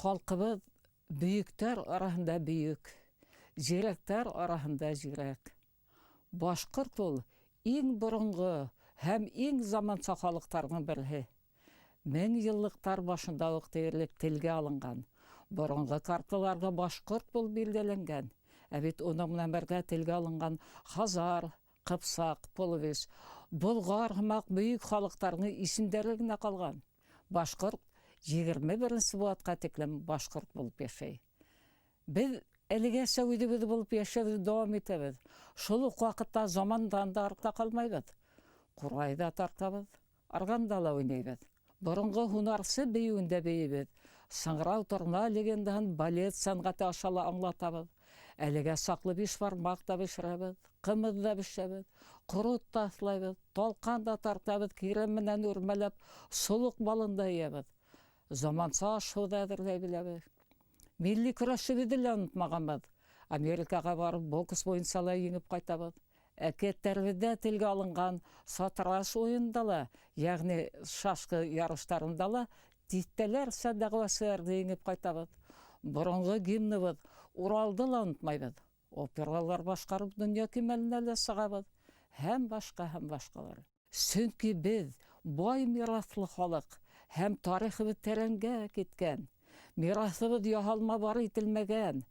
Халҡыбыҙ бөйөктәр араһында бөйөк, зирәктәр араһында зирәк. Башҡорт ул иң боронғо һәм иң заманса халыҡтарҙың береһе. 1000 йыллыҡтар башында уҡ тиерлек телгә алынған. Боронғо карталарҙа башҡорт булып билдәләнгән. Ә бит уның менән бергә телгә алынған хазар, ҡыпсаҡ, половец, болғар һымаҡ бөйөк халыҡтарҙың исемдәре генә ҡалған. Башҡорт 21-нсе быуатҡа тиклем башҡорт булып йәшәй. Беҙ әлегәсә үҙебеҙ булып йәшәүҙе дауам итәбеҙ. Шул уҡ ваҡытта замандан да артта ҡалмайбыҙ. Ҡурай ҙа тартабыҙ, арғанда ла уйнайбыҙ. Боронғо һунарсы бейеүен дә бейейбеҙ. Сыңрау торна легендаһын балет сәнғәте аша ла аңлатабыҙ. Әлегә саҡлы бишбармаҡ та бешерәбеҙ, ҡымыҙ ҙа бешәбеҙ, ҡорот та аҫлайбыҙ, талҡан да тартабыҙ, кирәм менән үрмәләп, солоҡ балын да йыябыҙ. Заманса аш-һыу ҙа әҙерләй беләбеҙ. Милли көрәшебеҙҙе лә онотмағанбыҙ. Америкаға барып бокс буйынса ла еңеп ҡайтабыҙ. Әкиәттәребеҙҙә телгә алынған сатраш уйынында ла, йәғни шашка ярыштарында ла тиҫтәләрсә дәғүәселәрҙе еңеп ҡайтабыҙ. Боронғо гимныбыҙ Уралды ла онотмайбыҙ. Опералар башҡарып донъя кимәленә лә сығабыҙ һәм башҡа һәм башҡалар. Сөнки беҙ бай мираҫлы халыҡ һәм тарихыбыҙ тәрәнгә киткән. Мираҫыбыҙ яһалма бар ителмәгән,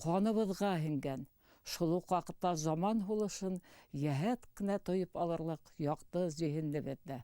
ҡаныбыҙға һеңгән. Шул уҡ ваҡытта заман һулышын йәһәт кенә тойоп алырлыҡ яҡты зиһенлебеҙ ҙә.